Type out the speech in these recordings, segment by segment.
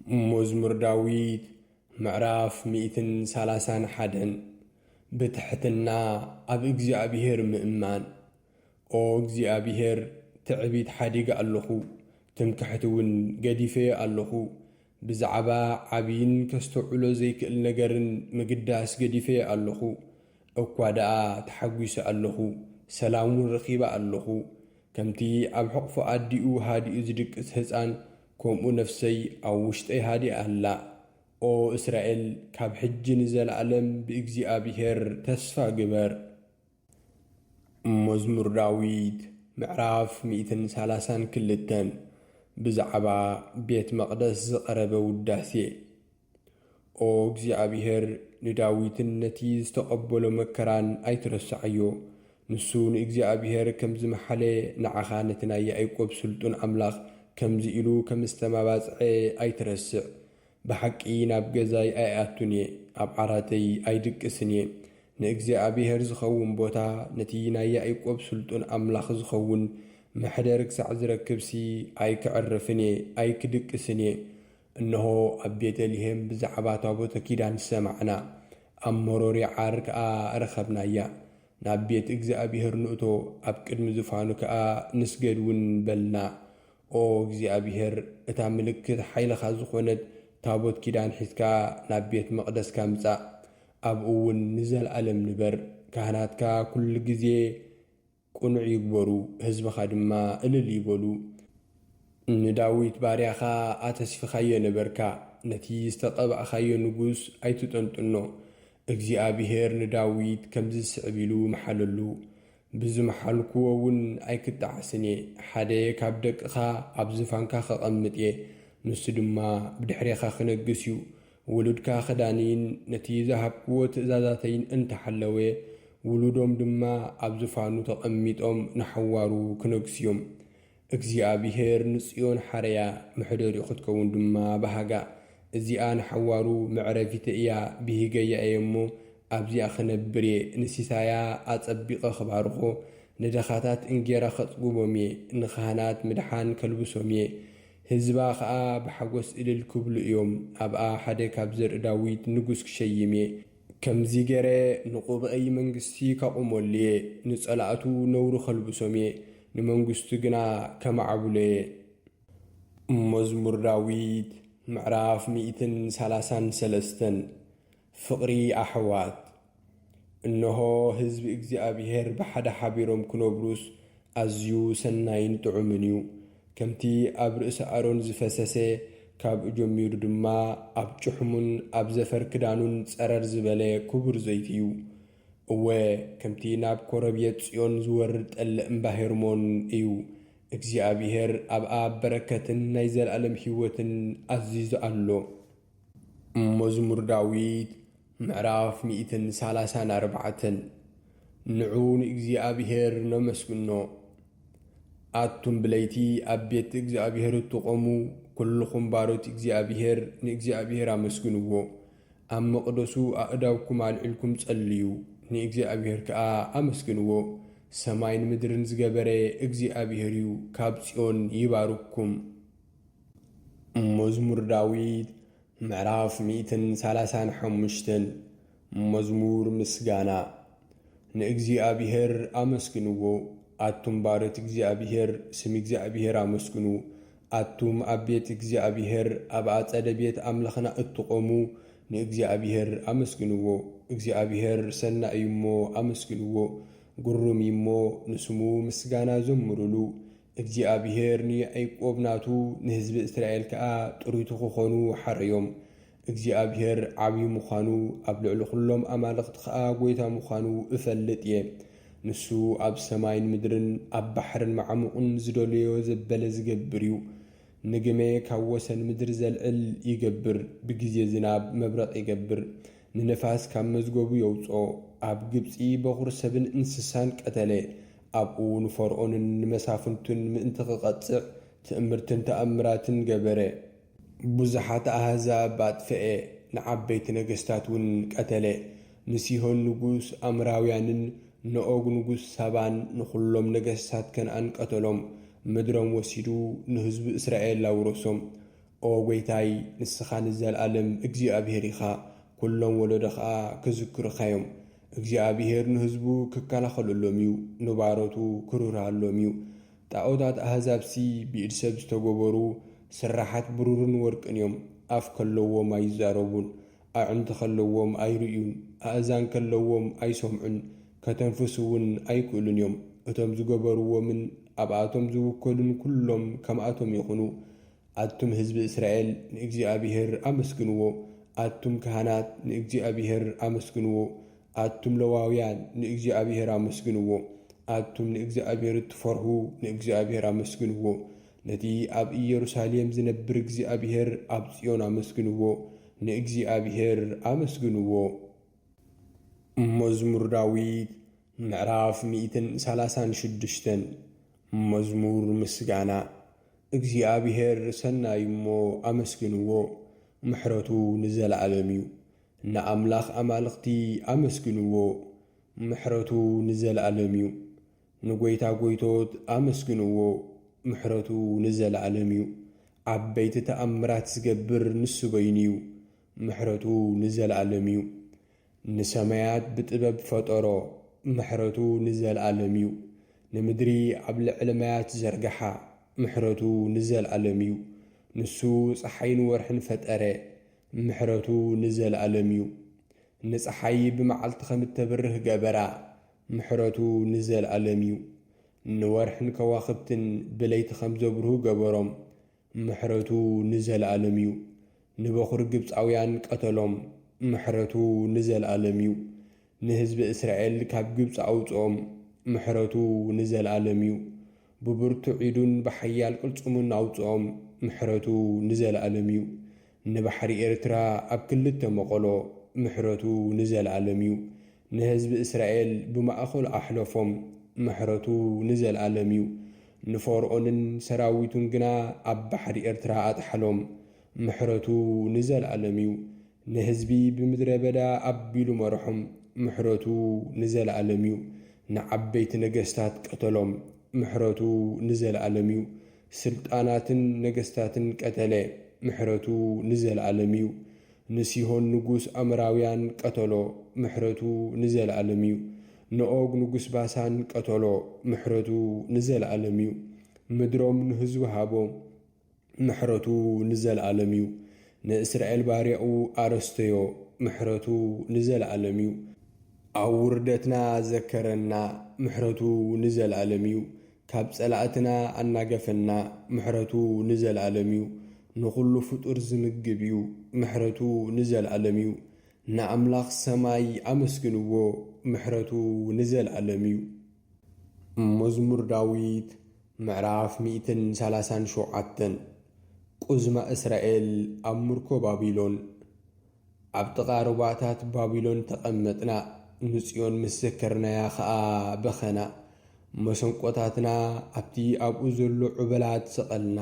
መዝሙር ዳዊት ምዕራፍ ሚእትን ሰላሳን ሓደን። ብትሕትና ኣብ እግዚኣብሔር ምእማን። ኦ እግዚኣብሔር፣ ትዕቢት ሓዲገ ኣለኹ፣ ትምክሕቲ እውን ገዲፈዮ ኣለኹ። ብዛዕባ ዓብይን ከስተውዕሎ ዘይክእል ነገርን ምግዳስ ገዲፈዮ ኣለኹ። እኳ ደኣ ተሓጒሰ ኣለኹ፣ ሰላም እውን ረኺበ ኣለኹ። ከምቲ ኣብ ሕቕፎ ኣዲኡ ሃዲኡ ዝድቅስ ህጻን፣ ከምኡ ነፍሰይ ኣብ ውሽጠይ ሃዲኣ ኣላ። ኦ እስራኤል፣ ካብ ሕጂ ንዘለኣለም ብእግዚኣብሔር ተስፋ ግበር። መዝሙር ዳዊት ምዕራፍ ሚእትን ሰላሳን ክልተን። ብዛዕባ ቤት መቕደስ ዝቐረበ ውዳሴ። ኦ እግዚኣብሔር፣ ንዳዊትን ነቲ ዝተቐበሎ መከራን ኣይትረስዓዮ። ንሱ ንእግዚኣብሔር ከም ዝመሓለ፣ ንዓኻ ነቲ ናይ ያዕቆብ ስልጡን ኣምላኽ ከምዚ ኢሉ ከም ዝተመባጽዐ ኣይትረስዕ። ብሓቂ ናብ ገዛይ ኣይኣቱን እየ፣ ኣብ ዓራተይ ኣይድቅስን እየ። ንእግዚኣብሔር ዝኸውን ቦታ፣ ነቲ ናይ ያዕቆብ ስልጡን ኣምላኽ ዝኸውን መሕደር ክሳዕ ዝረክብሲ ኣይክዕርፍን እየ፣ ኣይክድቅስን እየ። እንሆ፣ ኣብ ቤተልሔም ብዛዕባ ታቦተ ኪዳን ሰማዕና፣ ኣብ መሮሪ ዓር ከኣ ረኸብናያ። ናብ ቤት እግዚኣብሔር ንእቶ፣ ኣብ ቅድሚ ዝፋኑ ከኣ ንስገድ እውን በልና። ኦ እግዚኣብሔር፣ እታ ምልክት ሓይልኻ ዝኾነት ታቦት ኪዳን ሒዝካ ናብ ቤት መቕደስካ ምጻእ፣ ኣብኡ እውን ንዘለኣለም ንበር። ካህናትካ ኩሉ ግዜ ቅኑዕ ይግበሩ፣ ህዝብኻ ድማ እልል ይበሉ። ንዳዊት ባርያኻ ኣተስፊኻዮ ነበርካ፣ ነቲ ዝተቐባእካዮ ንጉስ ኣይትጠንጥኖ። እግዚኣብሔር ንዳዊት ከምዚ ዝስዕብ ኢሉ መሓለሉ፣ ብዝመሓልክዎ እውን ኣይክጠዓስን እየ። ሓደ ካብ ደቅኻ ኣብ ዝፋንካ ከቐምጥ እየ፣ ንሱ ድማ ብድሕሬኻ ክነግስ እዩ። ውሉድካ ክዳንይን ነቲ ዝሃብክዎ ትእዛዛተይን እንተሓለወ፣ ውሉዶም ድማ ኣብ ዝፋኑ ተቐሚጦም ንሓዋሩ ክነግሱ እዮም። እግዚኣብሔር ንጽዮን ሓረያ፣ መሕደሪኡ ክትከውን ድማ በሃጋ። እዚኣ ንሓዋሩ መዕረፊተ እያ፣ ብሂገያ እየ እሞ ኣብዚኣ ክነብር እየ። ንሲሳያ ኣጸቢቐ ክባርኾ፣ ንደኻታት እንጌራ ከጽግቦም እየ፣ ንኻህናት ምድሓን ከልብሶም እየ። ህዝባ ኸኣ ብሓጎስ እልል ክብሉ እዮም። ኣብኣ ሓደ ካብ ዘርኢ ዳዊት ንጉስ ክሸይም እየ። ከምዚ ገይረ ንቑብኣይ መንግስቲ ከቑመሉ እየ። ንጸላእቱ ነውሪ ከልብሶም እየ። ንመንግስቱ ግና ከማዕብሎ እየ። መዝሙር ዳዊት ምዕራፍ ሚእትን ሰላሳን ሰለስተን። ፍቕሪ ኣሕዋት። እንሆ፣ ህዝቢ እግዚኣብሔር ብሓደ ሓቢሮም ክነብሩስ ኣዝዩ ሰናይን ጥዑምን እዩ። ከምቲ ኣብ ርእሲ ኣሮን ዝፈሰሰ፣ ካብኡ ጀሚሩ ድማ ኣብ ጭሕሙን ኣብ ዘፈር ክዳኑን ጸረር ዝበለ ክቡር ዘይቲ እዩ። እወ፣ ከምቲ ናብ ኮረብየት ጽዮን ዝወርድ ጠለ እምባ ሄርሞን እዩ። እግዚኣብሔር ኣብኣ በረከትን ናይ ዘለኣለም ህይወትን ኣዚዙ ኣሎ። መዝሙር ዳዊት ምዕራፍ ሚእትን ሰላሳን ኣርባዕተን። ንዑ ንእግዚኣብሔር ነመስግኖ። ኣቱም ብለይቲ ኣብ ቤት እግዚኣብሔር እትቖሙ፣ ኩልኹም ባሮት እግዚኣብሔር ንእግዚኣብሔር ኣመስግንዎ። ኣብ መቕደሱ ኣእዳውኩም ኣልዒልኩም ጸልዩ፣ ንእግዚኣብሔር ከኣ ኣመስግንዎ። ሰማይን ምድርን ዝገበረ እግዚኣብሔር እዩ፣ ካብ ጽዮን ይባርኩም። መዝሙር ዳዊት ምዕራፍ ሚእትን ሰላሳን ሓሙሽተን። መዝሙር ምስጋና። ንእግዚኣብሔር ኣመስግንዎ፣ ኣቱም ባሮት እግዚኣብሔር ስም እግዚኣብሔር ኣመስግኑ። ኣቱም ኣብ ቤት እግዚኣብሔር፣ ኣብ ኣጸደ ቤት ኣምላኽና እትቖሙ፣ ንእግዚኣብሔር ኣመስግንዎ። እግዚኣብሔር ሰናይ እዩ እሞ ኣመስግንዎ፣ ግሩም እዩ እሞ ንስሙ ምስጋና ዘምሩሉ። እግዚኣብሔር ንያዕቆብ ናቱ፣ ንህዝቢ እስራኤል ከኣ ጥሪቱ ክኾኑ ሓረዮም። እግዚኣብሔር ዓብዪ ምዃኑ፣ ኣብ ልዕሊ ኵሎም ኣማልኽቲ ኸኣ ጐይታ ምዃኑ እፈልጥ እየ። ንሱ ኣብ ሰማይን ምድርን ኣብ ባሕርን መዓሙቕን ዝደለዮ ዘበለ ዝገብር እዩ። ንግመ ካብ ወሰን ምድሪ ዘልዕል ይገብር፣ ብግዜ ዝናብ መብረቕ ይገብር፣ ንነፋስ ካብ መዝገቡ የውጽኦ። ኣብ ግብጺ በኹሪ ሰብን እንስሳን ቀተለ። ኣብኡ ንፈርዖንን ንመሳፍንቱን ምእንቲ ክቐጽዕ ትእምርትን ተኣምራትን ገበረ። ብዙሓት ኣህዛብ ኣጥፍኤ፣ ንዓበይቲ ነገስታት እውን ቀተለ። ንሲሆን ንጉስ ኣምራውያንን ንኦግ ንጉስ ሳባን ንኹሎም ነገስታት ከነኣን ቀተሎም። ምድሮም ወሲዱ ንህዝቡ እስራኤል ኣውረሶም። ኦ ጐይታይ፣ ንስኻ ንዘለኣለም እግዚኣብሄር ኢኻ፣ ኵሎም ወለዶ ኸኣ ክዝክሩኻ እዮም። እግዚኣብሄር ንህዝቡ ክከላኸለሎም እዩ፣ ንባሮቱ ክርህርሃሎም እዩ። ጣኦታት ኣህዛብሲ ብኢድ ሰብ ዝተገበሩ ስርሓት ብሩርን ወርቅን እዮም። ኣፍ ከለዎም ኣይዛረቡን፣ ኣዕንቲ ከለዎም ኣይርእዩን፣ ኣእዛን ከለዎም ኣይሰምዑን፣ ከተንፍሱ እውን ኣይክእሉን እዮም። እቶም ዝገበርዎምን ኣብኣቶም ዝውከሉን ኵሎም ከምኣቶም ይኹኑ። ኣቱም ህዝቢ እስራኤል ንእግዚኣብሄር ኣመስግንዎ። ኣቱም ካህናት ንእግዚኣብሄር ኣመስግንዎ። ኣቱም ለዋውያን ንእግዚኣብሄር ኣመስግንዎ። ኣቱም ንእግዚኣብሄር እትፈርሁ ንእግዚኣብሄር ኣመስግንዎ። ነቲ ኣብ ኢየሩሳሌም ዝነብር እግዚኣብሄር ኣብ ጽዮን ኣመስግንዎ። ንእግዚኣብሄር ኣመስግንዎ። መዝሙር ዳዊት ምዕራፍ ሚእትን ሰላሳን ሽዱሽተን። መዝሙር ምስጋና። እግዚኣብሄር ሰናይ እሞ ኣመስግንዎ፣ ምሕረቱ ንዘለኣለም እዩ። ንኣምላኽ ኣማልኽቲ ኣመስግንዎ፣ ምሕረቱ ንዘለኣለም እዩ። ንጐይታ ጐይቶት ኣመስግንዎ፣ ምሕረቱ ንዘለኣለም እዩ። ዓበይቲ ተኣምራት ዝገብር ንሱ በይኑ እዩ፣ ምሕረቱ ንዘለኣለም እዩ። ንሰማያት ብጥበብ ፈጠሮ፣ ምሕረቱ ንዘለኣለም እዩ። ንምድሪ ኣብ ልዕሊ ማያት ዘርግሓ፣ ምሕረቱ ንዘለኣለም እዩ። ንሱ ጸሓይን ወርሕን ፈጠረ፣ ምሕረቱ ንዘለኣለም እዩ። ንጸሓይ ብመዓልቲ ኸም እተብርህ ገበራ፣ ምሕረቱ ንዘለኣለም እዩ። ንወርሕን ከዋኽብትን ብለይቲ ኸም ዘብርሁ ገበሮም፣ ምሕረቱ ንዘለኣለም እዩ። ንበኹር ግብጻውያን ቀተሎም፣ ምሕረቱ ንዘለኣለም እዩ። ንህዝቢ እስራኤል ካብ ግብጺ ኣውጽኦም፣ ምሕረቱ ንዘለኣለም እዩ። ብብርቱዕ ኢዱን ብሓያል ቅልጽሙን ኣውጽኦም፣ ምሕረቱ ንዘለኣለም እዩ። ንባሕሪ ኤርትራ ኣብ ክልተ መቐሎ፣ ምሕረቱ ንዘለኣለም እዩ። ንህዝቢ እስራኤል ብማእከሉ ኣሕለፎም፣ ምሕረቱ ንዘለኣለም እዩ። ንፈርኦንን ሰራዊቱን ግና ኣብ ባሕሪ ኤርትራ ኣጥሓሎም፣ ምሕረቱ ንዘለኣለም እዩ። ንህዝቢ ብምድረ በዳ ኣቢሉ መርሖም፣ ምሕረቱ ንዘለኣለም እዩ። ንዓበይቲ ነገስታት ቀተሎም፣ ምሕረቱ ንዘለኣለም እዩ። ስልጣናትን ነገስታትን ቀተለ፣ ምሕረቱ ንዘለኣለም እዩ። ንሲሆን ንጉስ ኣሞራውያን ቀተሎ፣ ምሕረቱ ንዘለኣለም እዩ። ንኦግ ንጉስ ባሳን ቀተሎ፣ ምሕረቱ ንዘለኣለም እዩ። ምድሮም ንህዝቡ ሃቦ፣ ምሕረቱ ንዘለኣለም እዩ። ንእስራኤል ባርያኡ ኣረስተዮ፣ ምሕረቱ ንዘለኣለም እዩ። ኣብ ውርደትና ዘከረና፣ ምሕረቱ ንዘለኣለም እዩ። ካብ ጸላእትና ኣናገፈና፣ ምሕረቱ ንዘለኣለም እዩ። ንኹሉ ፍጡር ዝምግብ እዩ፣ ምሕረቱ ንዘለኣለም እዩ። ንኣምላኽ ሰማይ ኣመስግንዎ፣ ምሕረቱ ንዘለኣለም እዩ። መዝሙር ዳዊት ምዕራፍ ሚእትን ሰላሳን ሸውዓተን። ቁዝማ እስራኤል ኣብ ምርኮ ባቢሎን። ኣብ ጥቓ ሩባታት ባቢሎን ተቐመጥና፣ ንጽዮን ምስ ዘከርናያ ኸኣ በኸና። መሰንቆታትና ኣብቲ ኣብኡ ዘሎ ዑበላት ሰቐልና።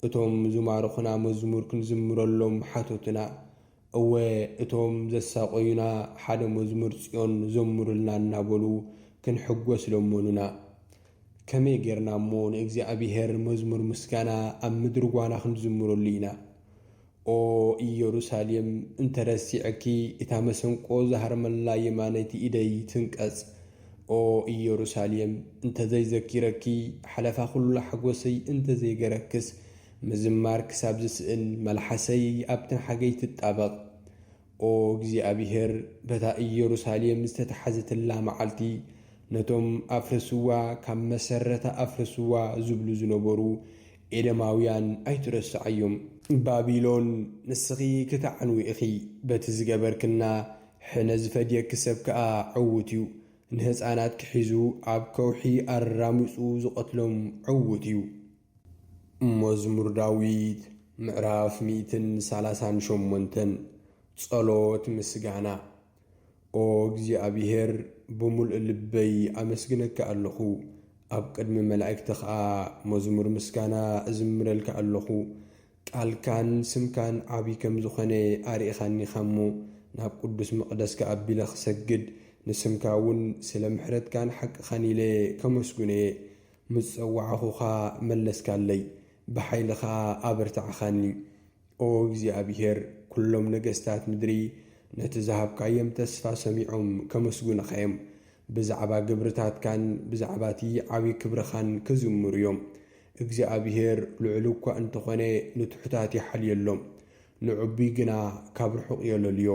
እቶም ዝማርኹና መዝሙር ክንዝምረሎም ሓተቱና። እወ፣ እቶም ዘሳቐዩና ሓደ መዝሙር ጽዮን ዘምሩልና እናበሉ ክንሕጎስ ለመኑና። ከመይ ጌርና እሞ ንእግዚኣብሄር መዝሙር ምስጋና ኣብ ምድሪ ጓና ክንዝምረሉ ኢና? ኦ ኢየሩሳሌም፣ እንተ ረሲዐኪ፣ እታ መሰንቆ ዝሃርመላ የማነይቲ ኢደይ ትንቀጽ። ኦ ኢየሩሳሌም፣ እንተ ዘይዘኪረኪ፣ ሓለፋ ኹሉ ሓጎሰይ እንተ ዘይገረክስ፣ ምዝማር ክሳብ ዝስእን፣ መልሓሰይ ኣብ ትንሓገይ ትጣበቕ። ኦ እግዚኣብሄር፣ በታ ኢየሩሳሌም ዝተታሕዘትላ መዓልቲ፣ ነቶም ኣፍርስዋ፣ ካብ መሰረታ ኣፍርስዋ ዝብሉ ዝነበሩ ኤዶማውያን ኣይትረስዓዮም። ባቢሎን፣ ንስኺ ክትዓንዊ ኢኺ፣ በቲ ዝገበርክና ሕነ ዝፈድየኪ ሰብ ከኣ ዕዉት እዩ። ንህፃናት ክሒዙ ኣብ ከውሒ ኣራሚፁ ዝቐትሎም ዕዉት እዩ። መዝሙር ዳዊት ምዕራፍ ሚእትን ሰላሳን ሸሞንተን። ጸሎት ምስጋና። ኦ እግዚኣብሔር፣ ብምሉእ ልበይ ኣመስግነካ ኣለኹ፣ ኣብ ቅድሚ መላእክቲ ኸኣ መዝሙር ምስጋና እዝምረልካ ኣለኹ። ቃልካን ስምካን ዓቢ ከም ዝኾነ ኣርኢኻኒኻ እሞ፣ ናብ ቅዱስ መቕደስካ ኣቢለ ክሰግድ፣ ንስምካ እውን ስለ ምሕረትካን ሓቅኻን ኢለ ከመስግኖ እየ። ምስ ጸዋዕኹኻ መለስካለይ፣ ብሓይልኻ ኣበርታዕኻኒ። ኦ እግዚኣብሔር፣ ኩሎም ነገስታት ምድሪ ነቲ ዝሃብካዮም ተስፋ ሰሚዖም ከመስግኑኻ እዮም። ብዛዕባ ግብርታትካን ብዛዕባ እቲ ዓብዪ ክብርኻን ክዝምሩ እዮም። እግዚኣብሔር ልዑል እኳ እንተኾነ፣ ንትሑታት ይሓልየሎም፣ ንዕቡይ ግና ካብ ርሑቕ የለልዮ።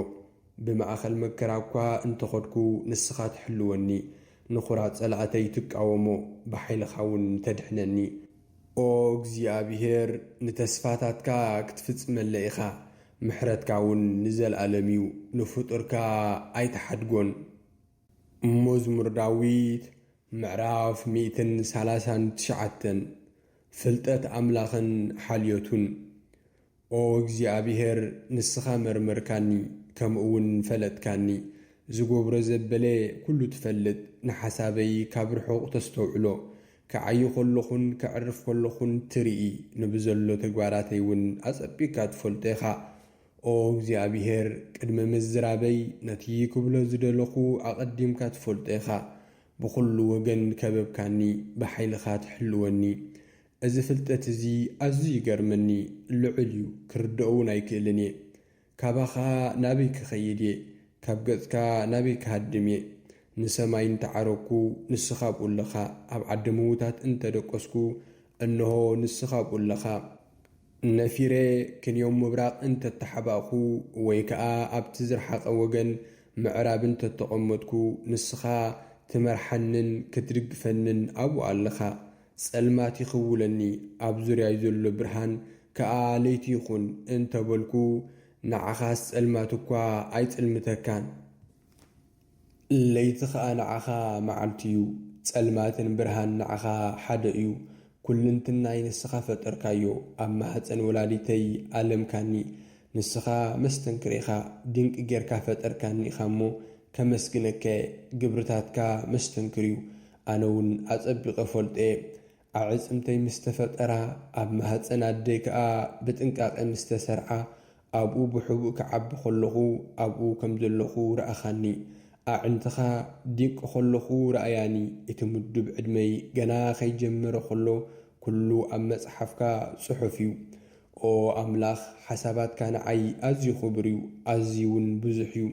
ብማእከል መከራ እኳ እንተኸድኩ፣ ንስኻ ትሕልወኒ፣ ንኹራ ጸላእተይ ትቃወሞ፣ ብሓይልኻ እውን ተድሕነኒ። ኦ እግዚኣብሔር፣ ንተስፋታትካ ክትፍጽመለ ኢኻ፣ ምሕረትካ እውን ንዘለኣለም እዩ፣ ንፍጡርካ ኣይትሓድጎን። መዝሙር ዳዊት ምዕራፍ ሚእትን ሰላሳን ትሽዓተን። ፍልጠት ኣምላኽን ሓልዮቱን። ኦ እግዚኣብሔር፣ ንስኻ መርመርካኒ፣ ከምኡ እውን ፈለጥካኒ። ዝገብሮ ዘበለ ኩሉ ትፈልጥ፣ ንሓሳበይ ካብ ርሑቕ ተስተውዕሎ። ክዓዪ ከለኹን ከዕርፍ ከለኹን ትርኢ፣ ንብዘሎ ተግባራተይ እውን ኣጸቢቕካ ትፈልጦ ኢኻ። ኦ እግዚኣብሔር፣ ቅድሚ ምዝራበይ ነቲ ክብሎ ዝደለኹ ኣቐዲምካ ትፈልጦ ኢኻ። ብኹሉ ወገን ከበብካኒ፣ ብሓይልኻ ትሕልወኒ። እዚ ፍልጠት እዚ ኣዝዩ ይገርመኒ፣ ልዑል እዩ፣ ክርድኦ እውን ኣይክእልን እየ። ካባኻ ናበይ ክኸይድ እየ? ካብ ገጽካ ናበይ ክሃድም እየ? ንሰማይ እንተዓረግኩ፣ ንስኻ ኣብኡ ኣለኻ። ኣብ ዓዲ ምዉታት እንተደቀስኩ፣ እንሆ፣ ንስኻ ኣብኡ ኣለኻ። ነፊረ ክንዮም ምብራቕ እንተተሓባእኩ፣ ወይ ከኣ ኣብቲ ዝረሓቐ ወገን ምዕራብ እንተተቐመጥኩ፣ ንስኻ ትመርሓንን ክትድግፈንን ኣብኡ ኣለኻ። ጸልማት ይኽውለኒ፣ ኣብ ዙርያይ ዘሎ ብርሃን ከኣ ለይቲ ይኹን እንተበልኩ፣ ንዓኻስ ጸልማት እኳ ኣይጽልምተካን። ለይቲ ኸኣ ንዓኻ መዓልቲ እዩ፣ ጸልማትን ብርሃን ንዓኻ ሓደ እዩ። ኩልንትናይ ንስኻ ፈጠርካዮ፣ ኣብ ማህጸን ወላዲተይ ኣለምካኒ። ንስኻ መስተንክር ኢኻ፣ ድንቂ ጌርካ ፈጠርካኒ ኢኻ እሞ፣ ከመስግነከ፣ ግብርታትካ መስተንክር እዩ። ኣነ እውን ኣጸቢቐ ፈልጠ። ኣዕጽምተይ ምስ ተፈጠራ፣ ኣብ ማህጸን ኣደይ ከኣ ብጥንቃቐ ምስ ተሰርዓ፣ ኣብኡ ብሕቡእ ክዓቢ ከለኹ፣ ኣብኡ ከም ዘለኹ ረኣኻኒ። ኣዕንትኻ ዲንቂ ከለኹ ረኣያኒ። እቲ ምዱብ ዕድመይ ገና ከይጀመረ ከሎ፣ ኩሉ ኣብ መጽሓፍካ ጽሑፍ እዩ። ኦ ኣምላኽ፣ ሓሳባትካ ንዓይ ኣዝዩ ክቡር እዩ፣ ኣዝዩ እውን ብዙሕ እዩ።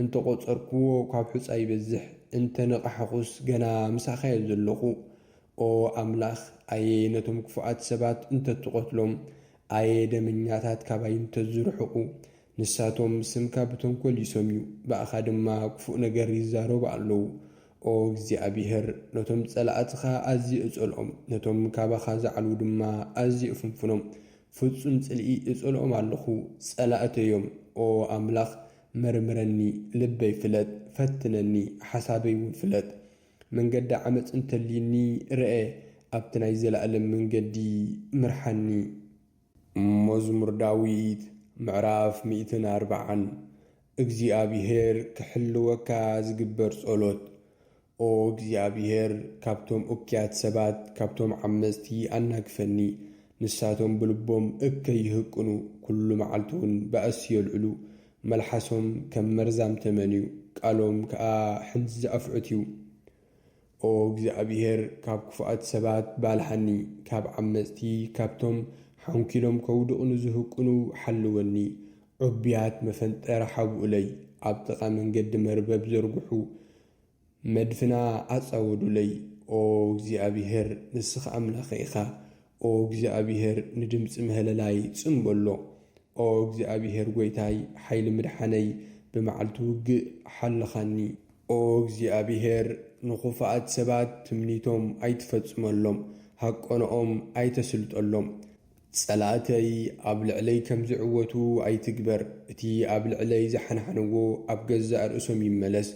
እንተ ቖጸርክዎ፣ ካብ ሑጻ ይበዝሕ። እንተ ነቓሕኹስ፣ ገና ምሳኻ እየ ዘለኹ። ኦ ኣምላኽ፣ ኣየ ነቶም ክፉኣት ሰባት እንተትቐትሎም፣ ኣየ ደመኛታት ካባይ እንተዝርሕቑ። ንሳቶም ስምካ ብተንኮል ይሰምዩ፣ ብኣኻ ድማ ክፉእ ነገር ይዛረቡ ኣለዉ። ኦ እግዚኣብሄር፣ ነቶም ጸላእትኻ ኣዝየ እጸልኦም፣ ነቶም ካባኻ ዝዓልዉ ድማ ኣዝየ እፍንፍኖም። ፍጹም ጽልኢ እጸልኦም ኣለኹ፣ ጸላእተዮም። ኦ ኣምላኽ፣ መርምረኒ፣ ልበይ ፍለጥ፣ ፈትነኒ፣ ሓሳበይ እውን ፍለጥ። መንገዲ ዓመጽ እንተልዩኒ ርአ፣ ኣብቲ ናይ ዘለኣለም መንገዲ ምርሓኒ። መዝሙር ዳዊት ምዕራፍ ሚእትን ኣርብዓን። እግዚኣብሄር ክሕልወካ ዝግበር ጸሎት። ኦ እግዚኣብሄር፣ ካብቶም እኩያት ሰባት፣ ካብቶም ዓመጽቲ ኣናግፈኒ። ንሳቶም ብልቦም እከይ ይህቅኑ፣ ኩሉ መዓልቲ እውን ባእሲ የልዕሉ። መልሓሶም ከም መርዛም ተመን እዩ፣ ቃሎም ከኣ ሕንዚ ኣፍዑት እዩ። ኦ እግዚኣብሄር፣ ካብ ክፉኣት ሰባት ባልሓኒ፣ ካብ ዓመጽቲ፣ ካብቶም ሓንኪሎም ከውድቑኒ ዝህቅኑ ሓልወኒ። ዕቡያት መፈንጠሪ ሓብኡለይ፣ ኣብ ጥቓ መንገዲ መርበብ ዘርግሑ፣ መድፍና ኣጻወዱለይ። ኦ እግዚኣብሄር፣ ንስኻ ኣምላኸይ ኢኻ። ኦ እግዚኣብሄር፣ ንድምጺ ምህለላይ ጽን በሎ። ኦ እግዚኣብሄር ጐይታይ፣ ሓይሊ ምድሓነይ፣ ብመዓልቲ ውግእ ሓልኻኒ። ኦ እግዚኣብሄር፣ ንኽፉኣት ሰባት ትምኒቶም ኣይትፈጽመሎም፣ ሃቀኖኦም ኣይተስልጠሎም። ጸላእተይ ኣብ ልዕለይ ከም ዝዕወቱ ኣይትግበር፣ እቲ ኣብ ልዕለይ ዝሓንሓንዎ ኣብ ገዛእ ርእሶም ይመለስ።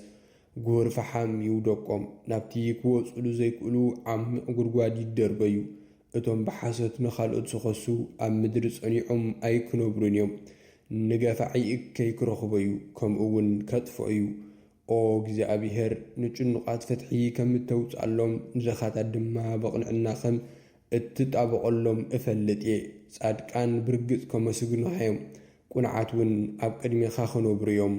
ጉሁር ፈሓም ይውደቆም፣ ናብቲ ክወጹሉ ዘይክእሉ ዓሚቕ ጉድጓድ ይደርበዩ። እቶም ብሓሶት ንኻልኦት ዝኸሱ ኣብ ምድሪ ጸኒዖም ኣይክነብሩን እዮም። ንገፋዒ እከይ ክረኽቦ እዩ፣ ከምኡ እውን ከጥፍኦ እዩ። ኦ እግዚኣብሄር፣ ንጭኑቓት ፍትሒ ከም እተውጽኣሎም፣ ንድኻታት ድማ ብቕንዕና ከም እትጣበቐሎም እፈልጥ እየ። ጻድቃን ብርግጽ ከመስግኑኻ እዮም፣ ቅኑዓት እውን ኣብ ቅድሜኻ ክነብሩ እዮም።